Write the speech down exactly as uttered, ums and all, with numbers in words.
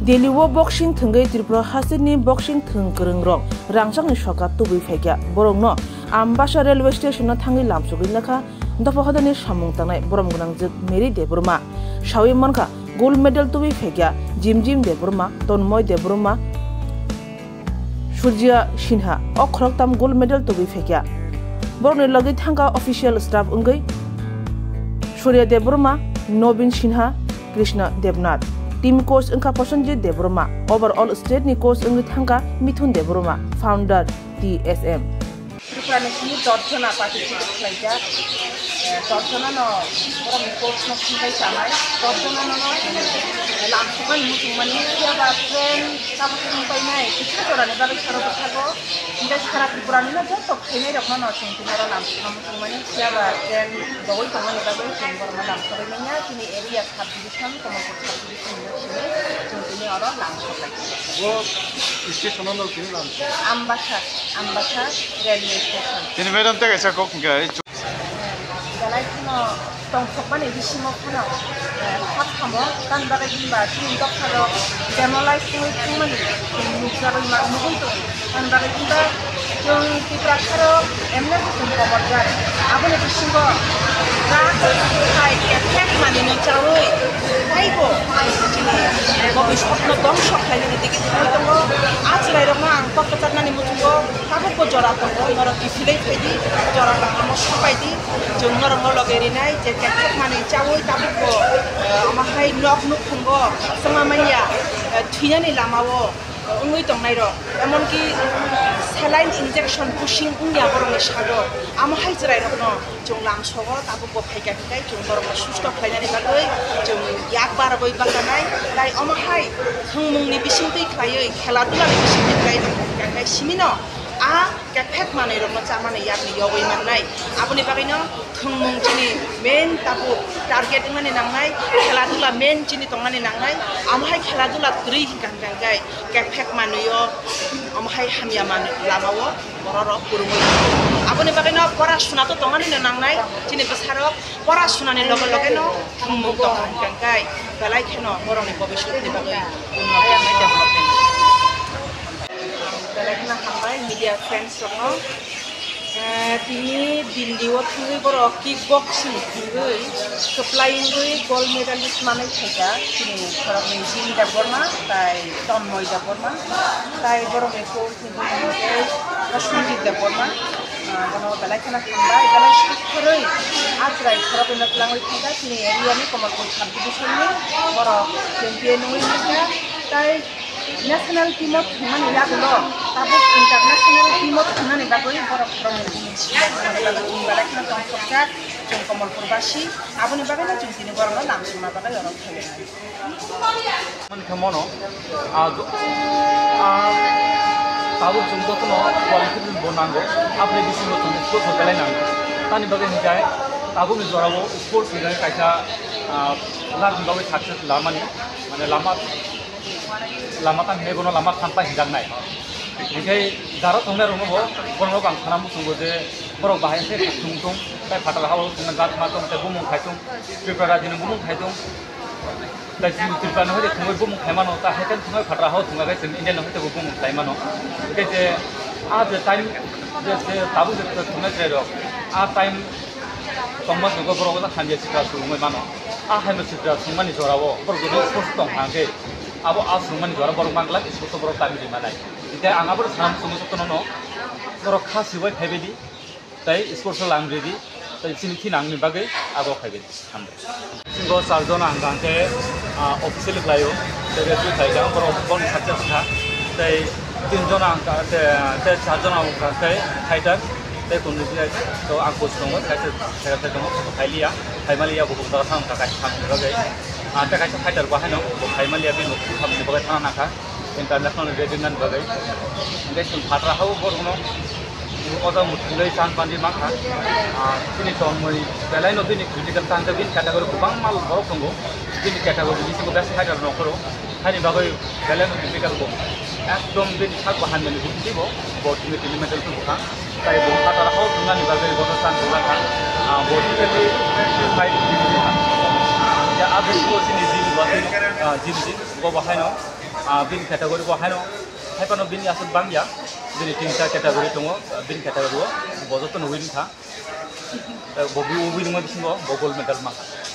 Delhi o boxing thwngwi Tripura hasteni boxing thwng kwrwng rok rangchakni soka tubui phaikha. Borokno Ambasa railway station o thangwi lamsogwi nakha dopha hodani samung tangnai borom gwnangjwk Mary Debbarma. Sawi mankha gold medal tubui phaikha Jimjim Debbarma, Tonmoy Debbarma, Surjya Sinha, o khoroktham gold medal tubui phaikha. Borokni logi thangkha official staff wngwi Surya Debbarma, Nobin Sinha, Krishna Debnath. Team coach wngkha Prosenjit Debbarma. Overall state ni coach wngwi thangkha Mithun Debbarma, founder T S M. Tripura ni simi dot jona participate khlaijak. Eh, dot jona no borok ni coach no phunugwi chanai. Dot jona no, no, eh, lamsokmani muchungmani phiya ba train tabuk thwng painai kisa jora ni bagwi saro bwthago. Hinkhe sara Tripura ni no joto khainai rok no, no chwng tini oro lamsokma muchungmani phiya ba train dogwi tongmani bagwi chwng borok no lamsogwi manya. Chini area sub division, Kamalpur sub division hinwi simi chwng tini oro lamsok lai. Bo station o no tini lamsok. Ambasa, Ambasa railway station. Tini madam tei kaisa kok hingkha. Belai kheno tongthokmani bisingo phano, eh, kha samo, tamni bagwi hinba chini dopharo demolize wngwi thangmani chwng nukjagwi ma-, nugwi tongo. Tamni bagwi hinba chwng Tiprasarok emne bo chwng komorjak. Aboni bisingo rak hai kethek manwino chaui taibo chini bobiswkno dongso khlainani digi thangwi tongo. A chwrairokno ang kok kwchaknani muchungo tabukbo jora tongo, norok kiphilwi phaidi, jora tangmano sapaidi. Chwng norokno loge rinai je kethek manwi chaui tabukbo, eh, omo hai nok nukhungo chwngma manya, eh, thwinani lamao, eh, wngwi tongnairok, emonki saline injection pushing wngya borokni sago. Amo hai chwrairokno chwng lamsogo, tabukbo phaikha hinkhe chwng borokno susto khlainani bagwi chwng yak barogwi bakanai. Tai omo hai thwngmungni bisingtwi khlaiwi, khela dulani bisingtwi khlaiwi tongkha hinkhe simino a kethek manwirokno chamani yakni yogwi mannai. Aboni bagwino thwngmung chini main tabuk target wngnani nangnai, khela dula main chini tongnani nangnai. Amo hai khela dula kwrwi hinkha hinkha hinkhe kethek manwio omo hai hamya manwi lamao bororok kwrwngwi tongo. Aboni bagwino pora suna to tongnanino nangnai, chini bwsarok pora sunani loge logeno thwngmung tongkha hinkha hinkhe belai kheno borokni bobiswtni bagwi unnoti wngnai, development. Belai kheno hambai media friends rokno. Eh, tini Delhi o thangwi borok kick boxing thangwi kwplai wngwi gold medalist manwi phaikha chini khoroknwi Jim Debbarma tai Tonmoy Debbarma tai borokni coach ni bumung khe Prosenjit Debbarma. Ah, bono belai kheno hambai, belai sukharwi a chwrai khoroknwino twlangwi phaikha chini area ni Kamalpur sub division ni borok champion wngwi phaikha tai National team o thwngmani yagulo tabuk international team o thwngmani bagwi borok rokni chini bagwi chini belai kheno tongthokjak chwng Kamalpur basi. Aboni bagwino chwng tini borokno lamsokna bagwi oro phainai. Mani khe mono, ah, jo-, ah, tabuk chwng jotono quality bo nango, aboni bisingo chwng sports belai nango. Tamni bagwi hinkhe tabukni jorao sports hinkhe kaisa, ah, larni bagwi success lamani, mane lama lama tang hinwi bono lama thampai hinjaknai. Hinkhe jaro tongnai rokno bo, borok rok ang sana muchungo je borok bahai khe thung thung, tai phatar hao thungna gatma tong, tai bumung khai tong, Tripura rajini bumung khai tong, tai chini Tripura no hai thungwi bumung khai mano, ta hai thungwi phatar hao thungna khe chini India no hai bo bumung khai mano. Hinkhe je a je time je, je tabuk je thungnai chwrai rok, a time tongma jugo borok hamya sitra swrwngwi mano. A hamya sitra swrwngmani jorao borok joto sports tong hwnkhe abo a swrwngmani jora borok manglak sports o borok tamni rwi manai. Hinkhe ang abo sana muchungo jotono no borok kha sibai phaibaidi tei sports o lang ridi tei chini khina angni bagwi abo phaibaidi. Hambai. Bisingo char jona ang kha khe, ah, officially khlaio, tei referee khlaijak, borok boni success kha. Tei tin jona ang kha, tei, tei char jona ang kha khe fighter, tei kunu je to ang coach tongo, kaisa theka theka tongo, phailiya, phaimaliya, bo jaga thang kha, kaisa thang kha khe. Ah, tei kaisa fighter bo haino, bo phaimaliya, bini bo thangni bagwi thangna nang kha. International rating nani bagwi. Hingke chwng phatar hao borokno o jaga muthungwi chan pandi mankha. Ah, chini tongmani belai no bini critical tang khe bini category kwbangma borok tongo. Bini category bisingo best fighter nongkhoro. Haini bagwi belai no difficult bo. Ekdom bini sak bo hamya ni bukhuk bo. Bo tini tini medal tu bwkha. Tai bo phatar hao thungnani bagwi bono chan pura kha. Ah, bo tini fight bini bwkha. Ya, a bisingo chini Jim bo, ah, Jim Jim bo bo haino. Ah, bini category bo haino, hai phano bini aswk bangya, bini tinta category tongo, ah, bini category o bo jotono win kha. Eh, bo wi-, winning o bisingo bo gold medal mankha.